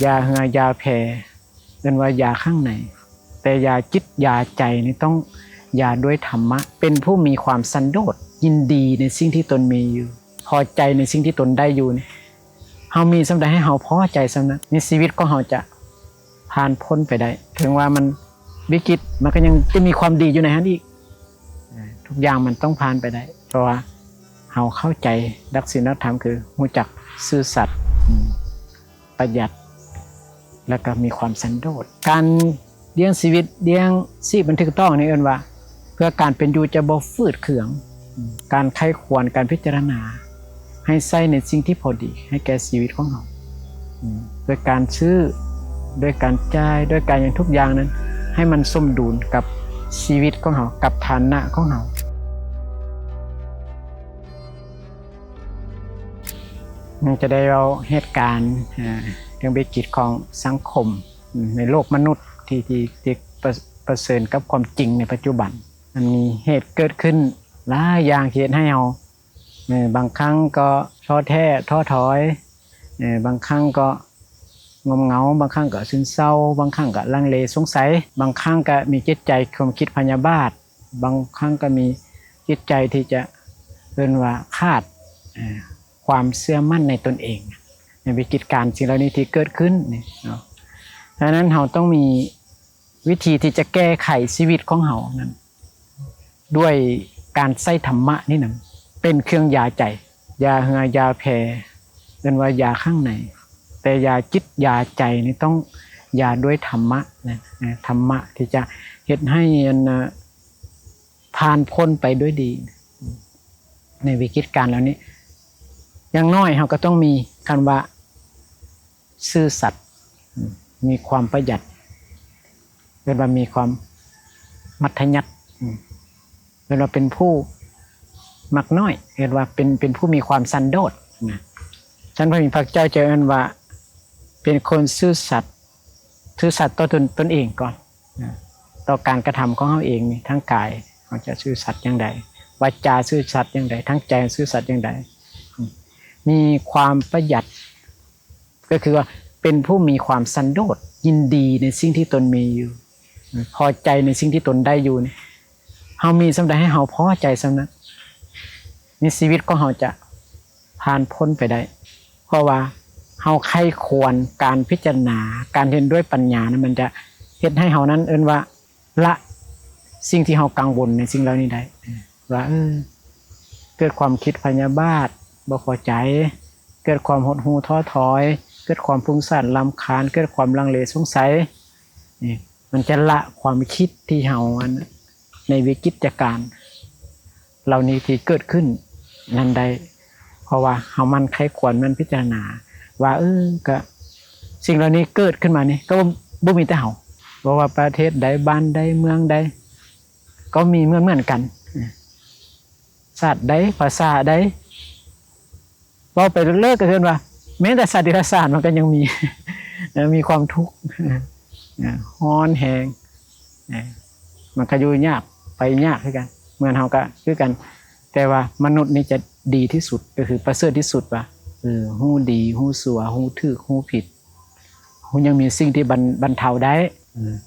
ຢາເຫື່ອຢາແຜ່ ເອີ້ນວ່າຢາຂ້າງໃນ, ແຕ່ຢາຈິດຢາໃຈນີ້ຕ້ອງຢາດ້ວຍທຳມະ, ເປັນຜູ້ມີຄວາມສັນໂດດ ຍິນດີໃນສິ່ງທີ່ຕົນມີຢູ່, ພໍໃຈໃນສິ່ງທີ່ຕົນໄດ້ຢູ່ນີ້, ເຮົາມີສ່ຳໃດໃຫ້ເຮົາພໍໃຈສ່ຳນັ້ນ, ໃນຊີວິດຂອງເຮົາຈະຜ່ານພົ້ນໄປໄດ້. ເຖິງວ່າມັນວິກິດ ມັນກໍຍັງຈະມີຄວາມດີຢູ່ໃນຫັ້ນອີກ. ເອີ ທຸກຢ່າງມັນຕ້ອງຜ່ານໄປໄດ້ ເພາະວ່າເຮົາເຂົ້າໃຈຫຼັກສິນຫຼັກທຳ ຄືຮູ້ຈັກຊື່ສັດ, ປະຢັດ ແລ້ວກໍມີຄວາມສັນໂດດ. ການລ້ຽງຊີວິດ ລ້ຽງຊີບມັນຖືກຕ້ອງນີ້ເອີ້ນວ່າ ເພື່ອການເປັນຢູ່ຈະບໍ່ຝືດເຄືອງ. ການໃຄ່ຄວນ ການພິຈາລະນາ ໃຫ້ໃຊ້ໃນສິ່ງທີ່ພໍດີໃຫ້ແກ່ຊີວິດຂອງເຮົາ ໂດຍການຊື້ ໂດຍການຈ່າຍ ໂດຍການຫຍັງທຸກຢ່າງນັ້ນ ໃຫ້ມັນສົມດຸນກັບຊີວິດຂອງເຮົາ ກັບຖານະຂອງເຮົາ. ມັນຈະໄດ້ເວົ້າເຫດການ ເອີ ເລື່ອງວິກິດຂອງສັງຄົມ ໃນໂລກມະນຸດທີ່ ທີ່ ທີ່ປະ ປະເຊີນກັບຄວາມຈິງໃນປັດຈຸບັນ. ມັນມີເຫດເກີດຂຶ້ນຫຼາຍຢ່າງທີ່ເຮັດໃຫ້ເຮົາ ເອີ ບາງຄັ້ງກໍທໍ້ແທ້ທໍ້ຖອຍ, ເອີ ບາງຄັ້ງກໍງ່ອມເຫງົາ, ບາງຄັ້ງກໍຊຶມເສົ້າ, ບາງຄັ້ງກໍລັງເລສົງໄສ, ບາງຄັ້ງກໍມີຈິດໃຈຄວາມຄິດພະຍາບາດ, ບາງຄັ້ງກໍມີຈິດໃຈທີ່ຈະເອີ້ນວ່າຂາດ ເອີ ຄວາມເຊື່ອໝັ້ນໃນຕົນເອງ ໃນວິກິດການສິ່ງເຫຼົ່ານີ້ທີ່ເກີດຂຶ້ນນີ້ເນາະ. ສະນັ້ນເຮົາຕ້ອງມີວິທີທີ່ຈະແກ້ໄຂຊີວິດຂອງເຮົານັ້ນ ດ້ວຍການໃຊ້ທຳມະນີ້ນຳ ເປັນເຄື່ອງຢາໃຈ. ຢາເຫື່ອຢາແຜ່ ເອີ້ນວ່າຢາຂ້າງໃນ, ແຕ່ຢາຈິດຢາໃຈນີ້ຕ້ອງຢາດ້ວຍທຳມະນະ, ທຳມະທີ່ຈະເຮັດໃຫ້ອັນ ຜ່ານພົ້ນໄປດ້ວຍດີ ໃນວິກິດການເຫຼົ່ານີ້. ຢ່າງໜ້ອຍເຮົາກໍຕ້ອງມີຄຳວ່າ ຊື່ສັດ ມີຄວາມປະຢັດ, ເອີ້ນວ່າມີຄວາມມັດທະຍັດ, ເອີ້ນວ່າເປັນຜູ້ມັກນ້ອຍ, ເອີ້ນວ່າເປັນ ເປັນຜູ້ມີຄວາມສັນໂດດນະ. ຊັ້ນພະມີພະເຈົ້າຈະເອີ້ນວ່າເປັນຄົນຊື່ສັດ, ຊື່ສັດຕໍ່ຕົນ ຕົນເອງກ່ອນ, ຕໍ່ການກະທຳຂອງເຮົາເອງນີ້, ທາງກາຍເຮົາຈະຊື່ສັດຢ່າງໃດ, ວາຈາຊື່ສັດຢ່າງໃດ, ທາງໃຈຊື່ສັດຢ່າງໃດ, ມີຄວາມປະຢັດ ກໍຄືວ່າເປັນຜູ້ມີຄວາມສັນໂດດ, ຍິນດີໃນສິ່ງທີ່ຕົນມີຢູ່, ພໍໃຈໃນສິ່ງທີ່ຕົນໄດ້ຢູ່ນີ້, ເຮົາມີສ່ຳໃດໃຫ້ເຮົາພໍໃຈສ່ຳນັ້ນ, ໃນຊີວິດຂອງເຮົາຈະຜ່ານພົ້ນໄປໄດ້. ເພາະວ່າເຮົາໃຄ່ຄວນ, ການພິຈາລະນາ, ການເຫັນດ້ວຍປັນຍານັ້ນ ມັນຈະເຮັດໃຫ້ເຮົານັ້ນ ເອີ້ນວ່າ ລະສິ່ງທີ່ເຮົາກັງວົນໃນສິ່ງເຫຼົ່ານີ້ໄດ້ ວ່າ ເອີ ເກີດຄວາມຄິດພະຍາບາດ ບໍ່ພໍໃຈ, ເກີດຄວາມຫົດຫູ້ທໍ້ຖອຍ, ເກີດຄວາມຟຸ້ງສ້ານລຳຄານ, ເກີດຄວາມລັງເລສົງໄສ, ນີ້ ມັນຈະລະຄວາມຄິດທີ່ເຮົາ ອັນ ໃນວິກິດຈະການເຫຼົ່ານີ້ທີ່ເກີດຂຶ້ນນັ້ນໄດ້. ເພາະວ່າເຮົາໝັ່ນໃຄ່ຄວນ ໝັ່ນພິຈາລະນາວ່າ ເອີ ກະສິ່ງເຫຼົ່ານີ້ເກີດຂຶ້ນມານີ້ ກໍບໍ່ ບໍ່ມີແຕ່ເຮົາ, ບໍ່ວ່າປະເທດໃດ, ບ້ານໃດ, ເມືອງໃດ, ກໍມີເໝືອນໆກັນ, ຊາດໃດ, ພາສາໃດ, ເວົ້າໄປເລິກໆ ກໍຄືວ່າ ແມ້ແຕ່ສັດເດຍລະສານມັນກໍຍັງມີ ມີຄວາມທຸກ ຮ້ອນແຮງ, ມັນກໍຢູ່ຍາກໄປຍາກຄືກັນ, ເໝືອນເຮົາກໍຄືກັນ. ແຕ່ວ່າມະນຸດນີ້ຈະດີທີ່ສຸດ ກໍຄືປະເສີດທີ່ສຸດວ່າ ເອີ ຮູ້ດີ ຮູ້ຊົ່ວ ຮູ້ຖືກ ຮູ້ຜິດ, ຍັງມີສິ່ງທີ່ບັນ ບັນເທົາໄດ້.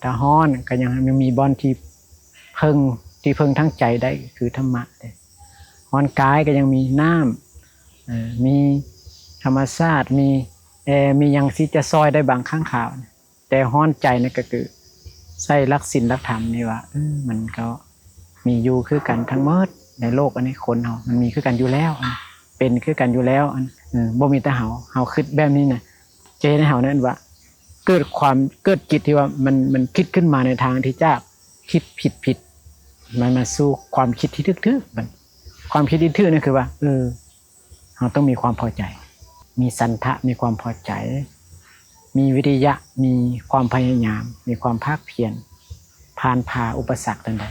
ຖ້າຮ້ອນກໍຍັງ ຍັງມີບ່ອນທີ່ເພິ່ງ ທີ່ເພິ່ງທາງໃຈໄດ້ ຄືທຳມະເດ້. ຮ້ອນກາຍກໍຍັງມີນ້ຳ, ເອີ ມີທຳມະຊາດ, ມີແອ, ມີຫຍັງທີ່ຈະຊ່ອຍໄດ້ບາງຄັ້ງຄາວ. ແຕ່ຮ້ອນໃຈນັ້ນກໍຄືໃຊ້ຫຼັກສິນຫຼັກທຳນີ້ວ່າ ເອີ ມັນກໍມີຢູ່ຄືກັນທັງໝົດໃນໂລກອັນນີ້, ຄົນເຮົາມັນມີຄືກັນຢູ່ແລ້ວ, ເປັນຄືກັນຢູ່ແລ້ວ, ເອີ ບໍ່ມີແຕ່ເຮົາ. ເຮົາຄິດແບບນີ້ນະ ຈະເຮັດໃຫ້ເຮົານັ້ນວ່າ ເກີດຄວາມ ເກີດຈິດທີ່ວ່າມັນ ມັນຄິດຂຶ້ນມາໃນທາງທີ່ຈາກ ຄິດຜິດໆ ມັນມາສູ່ຄວາມຄິດທີ່ຖືກໆ. ມັນ ຄວາມຄິດທີ່ຖືກນັ້ນຄືວ່າ ເອີ ເຮົາຕ້ອງມີຄວາມພໍໃຈ, ມີສັນທະ ມີຄວາມພໍໃຈ, ມີວິລິຍະ, ມີຄວາມພະຍາຍາມ, ມີຄວາມພາກພຽນ, ຜ່ານຜ່າອຸປະສັກນັ້ນໄດ້.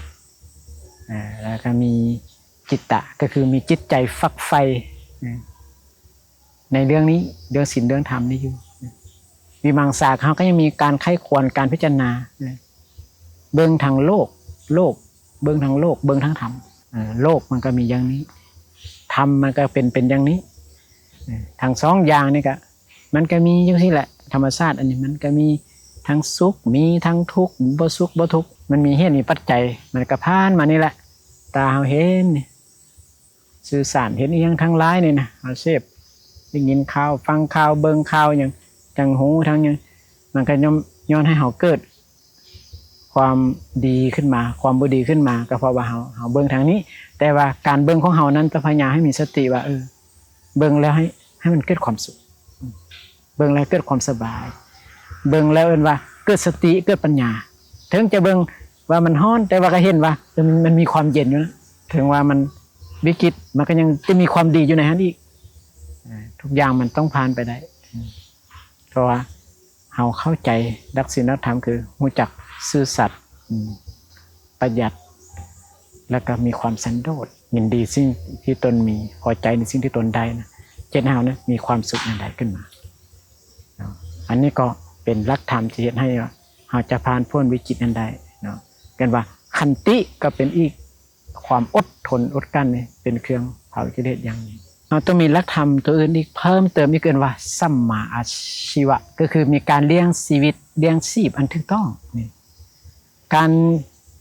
ເອີ ແລ້ວກໍມີຈິດຕະ ກໍຄືມີຈິດໃຈຝັກໃຝ່ ເອີ ໃນເລື່ອງນີ້ ເລື່ອງສິນເລື່ອງທຳນີ້ຢູ່. ວິມັງສາ ເຮົາກໍຍັງມີການໃຄ່ຄວນ ການພິຈາລະນາ ເບິ່ງທັງໂລກ ໂລກ ເບິ່ງທັງໂລກ ເບິ່ງທັງທຳ. ເອີ ໂລກມັນກໍມີຢ່າງນີ້ ທຳມັນກໍເປັນ ເປັນຢ່າງນີ້. ເອີ ທັງສອງຢ່າງນີ້ກໍ ມັນກໍມີຈັ່ງຊີ້ແຫຼະ ທຳມະຊາດອັນນີ້ມັນກໍມີທັງສຸກ ມີທັງທຸກ ບໍ່ສຸກບໍ່ທຸກ ມັນມີເຫດມີປັດໄຈ ມັນກໍຜ່ານມານີ້ແຫຼະ. ຕາເຮົາເຫັນ ສື່ສານເຫັນອີ່ຫຍັງທັງຫຼາຍນີ້ນະ ເຮົາເສບ ໄດ້ຍິນຂ່າວ ຟັງຂ່າວ ເບິ່ງຂ່າວຫຍັງ ທັງຮູ້ທັງຫຍັງ ມັນກໍຍ້ອນ ຍ້ອນໃຫ້ເຮົາເກີດຄວາມດີຂຶ້ນມາ ຄວາມບໍ່ດີຂຶ້ນມາ ກໍເພາະວ່າເຮົາ ເຮົາເບິ່ງທາງນີ້. ແຕ່ວ່າການເບິ່ງຂອງເຮົານັ້ນ ຕ້ອງພະຍາຍາມໃຫ້ມີສະຕິວ່າ ເອີ ເບິ່ງແລ້ວໃຫ້ ໃຫ້ມັນເກີດຄວາມສຸກ ເບິ່ງແລ້ວເກີດຄວາມສະບາຍ ເບິ່ງແລ້ວເອີ້ນວ່າເກີດສະຕິ ເກີດປັນຍາ. ເຖິງຈະເບິ່ງວ່າມັນຮ້ອນ ແຕ່ວ່າກໍເຫັນວ່າ ເອີ ມັນ ມັນມີຄວາມເຢັນຢູ່ນະ. ເຖິງວ່າມັນວິກິດ ມັນກໍຍັງຈະມີຄວາມດີຢູ່ໃນຫັ້ນອີກ. ເອີ ທຸກຢ່າງມັນຕ້ອງຜ່ານໄປໄດ້ ເພາະວ່າເຮົາເຂົ້າໃຈຫຼັກສິນຫຼັກທຳ ຄືຮູ້ຈັກຊື່ສັດ ອືມ ປະຢັດ ແລ້ວກໍມີຄວາມສັນໂດດ ຍິນດີສິ່ງທີ່ຕົນມີ ພໍໃຈໃນສິ່ງທີ່ຕົນໄດ້ນະ ເຮັດໃຫ້ເຮົານັ້ນມີຄວາມສຸກນັ້ນໄດ້ຂຶ້ນມາເນາະ. ອັນນີ້ກໍເປັນຫຼັກທຳທີ່ເຮັດໃຫ້ວ່າເຮົາຈະຜ່ານພົ້ນວິກິດນັ້ນໄດ້ເນາະ. ເອີ້ນວ່າຂັນຕິກໍເປັນອີກ ຄວາມອົດທົນອົດກັ້ນນີ້ເປັນເຄື່ອງເຜົາກິເລດຢ່າງໜຶ່ງ. ເຮົາຕ້ອງມີຫຼັກທຳຕົວອື່ນອີກເພີ່ມເຕີມອີກ ເອີ້ນວ່າສຳມາອາຊີວະ ກໍຄືມີການລ້ຽງຊີວິດ ລ້ຽງຊີບອັນຖືກຕ້ອງນີ້. ການ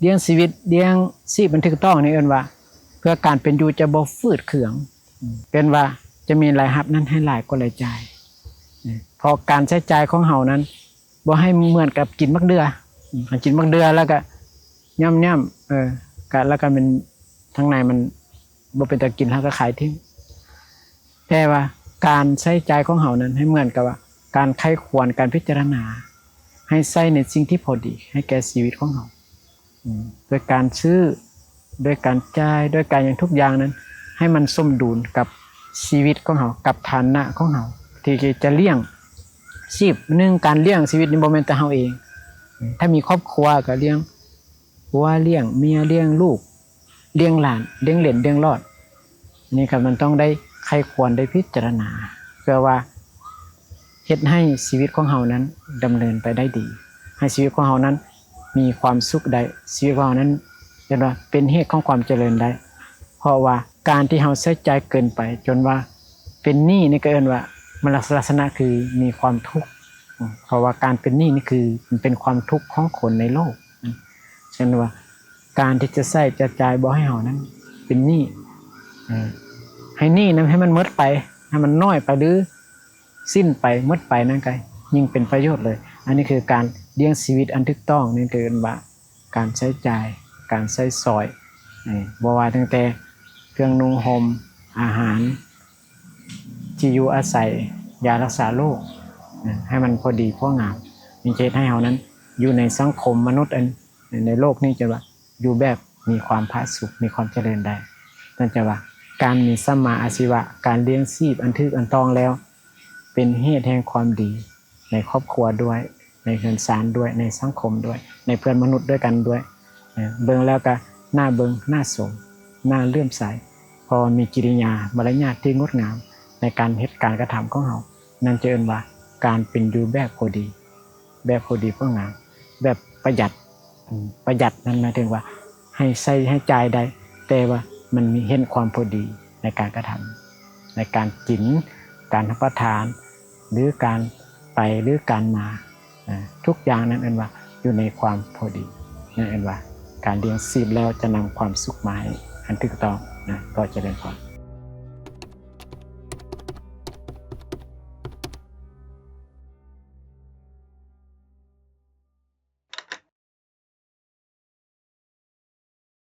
ລ້ຽງຊີວິດ ລ້ຽງຊີບອັນຖືກຕ້ອງນີ້ເອີ້ນວ່າ ເພື່ອການເປັນຢູ່ຈະບໍ່ຝືດເຄືອງ ເອີ້ນວ່າຈະມີລາຍຮັບນັ້ນໃຫ້ຫຼາຍກວ່າລາຍຈ່າຍ ເພາະການໃຊ້ຈ່າຍຂອງເຮົານັ້ນ ບໍ່ໃຫ້ເໝືອນກັບກິນໝາກເດື່ອ. ຄັນກິນໝາກເດື່ອແລ້ວກະຫຍ້ຳໆ ເອີ ກະ ແລ້ວກະແມ່ນທາງໃນມັນບໍ່ເປັນຕາກິນ ເຮົາກະຂາຍຖິ້ມ. ແຕ່ວ່າການໃຊ້ຈ່າຍຂອງເຮົານັ້ນ ໃຫ້ເໝືອນກັບວ່າການໃຄ່ຄວນ ການພິຈາລະນາ ໃຫ້ໃຊ້ໃນສິ່ງທີ່ພໍດີໃຫ້ແກ່ຊີວິດຂອງເຮົາ ອືມ ໂດຍການຊື້ ໂດຍການຈ່າຍ ໂດຍການຫຍັງທຸກຢ່າງນັ້ນ ໃຫ້ມັນສົມດຸນກັບຊີວິດຂອງເຮົາ ກັບຖານະຂອງເຮົາ ທີ່ຈະລ້ຽງຊີບ. ໜຶ່ງ ການລ້ຽງຊີວິດນີ້ບໍ່ແມ່ນແຕ່ເຮົາເອງ ຖ້າມີຄອບຄົວກໍລ້ຽງຜົວ ລ້ຽງເມຍ ລ້ຽງລູກ ລ້ຽງຫຼານ ລ້ຽງເຫຼນ ລ້ຽງຫຼອດ. ອັນນີ້ກໍມັນຕ້ອງໄດ້ໃຄ່ຄວນ ໄດ້ພິຈາລະນາ ເພື່ອວ່າເຮັດໃຫ້ຊີວິດຂອງເຮົານັ້ນດຳເນີນໄປໄດ້ດີ ໃຫ້ຊີວິດຂອງເຮົານັ້ນມີຄວາມສຸກໄດ້ ຊີວິດຂອງເຮົານັ້ນເອີ້ນວ່າເປັນເຫດຂອງຄວາມຈະເລີນໄດ້. ເພາະວ່າການທີ່ເຮົາໃຊ້ຈ່າຍເກີນໄປຈົນວ່າເປັນໜີ້ນີ້ ກໍເອີ້ນວ່າມັນລັກ ລັກສະນະຄືມີຄວາມທຸກ ເພາະວ່າການເປັນໜີ້ນີ້ຄືມັນເປັນຄວາມທຸກຂອງຄົນໃນໂລກ. ເຊັ່ນວ່າ ການທີ່ຈະໃຊ້ຈະຈ່າຍບໍ່ໃຫ້ເຮົານັ້ນເປັນໜີ້ ເອີ ໃຫ້ໜີ້ນັ້ນໃຫ້ມັນໝົດໄປ ໃຫ້ມັນໜ້ອຍໄປ ຫຼື ສິ້ນໄປ ໝົດໄປນັ້ນກໍຍິ່ງເປັນປະໂຫຍດເລີຍ. ອັນນີ້ຄືການລ້ຽງຊີວິດອັນຖືກຕ້ອງ ນີ້ເອີ້ນວ່າການໃຊ້ຈ່າຍ ການໃຊ້ສອຍ ເອີ ບໍ່ວ່າຕັ້ງແຕ່ເຄື່ອງນຸ່ງຫົ່ມ ອາຫານ ທີ່ຢູ່ອາໄສ ຢາລັກສາໂລກ ໃຫ້ມັນພໍດີພໍງາມ ມັນຈະເຮັດໃຫ້ເຮົານັ້ນຢູ່ໃນສັງຄົມມະນຸດ ອັນ ໃນໂລກນີ້ ຈະວ່າຢູ່ແບບມີຄວາມຜາສຸກ ມີຄວາມຈະເລີນໄດ້. ນັ້ນຈະວ່າການມີສຳມາອາຊີວະ ການລ້ຽງຊີບອັນຖືກອັນຕ້ອງແລ້ວ ເປັນເຫດແຫ່ງຄວາມດີໃນຄອບຄົວດ້ວຍ ໃນເຮືອນຊານດ້ວຍ ໃນສັງຄົມດ້ວຍ ໃນເພື່ອນມະນຸດດ້ວຍກັນດ້ວຍ ເອີ ເບິ່ງແລ້ວກະໜ້າເບິ່ງ ໜ້າຊົມ ໜ້າເຫຼື້ອມໃສ ເພາະວ່າມີກິລິຍາມາລະຍາດທີ່ງົດງາມໃນການເຮັດການກະທຳຂອງເຮົາ. ນັ້ນຈະເອີ້ນວ່າການເປັນຢູ່ແບບພໍດີ ແບບພໍດີພໍງາມ ແບບປະຢັດ ອືມ ປະຢັດນັ້ນໝາຍເຖິງວ່າໃຫ້ໃຊ້ໃຫ້ຈ່າຍໄດ້ ແຕ່ວ່າມັນມີເຫັນຄວາມພໍດີໃນການກະທຳ ໃນການກິນ ການຮັບປະທານ ຫຼື ການໄປ ຫຼື ການມາ ນະ ທຸກຢ່າງນັ້ນເອີ້ນວ່າຢູ່ໃນຄວາມພໍດີ ນັ້ນເອີ້ນວ່າການລ້ຽງຊີບແລ້ວຈະນຳຄວາມສຸກມາໃຫ້ອັນຖືກຕ້ອງນະ ຂໍຈະເລີນພອນ.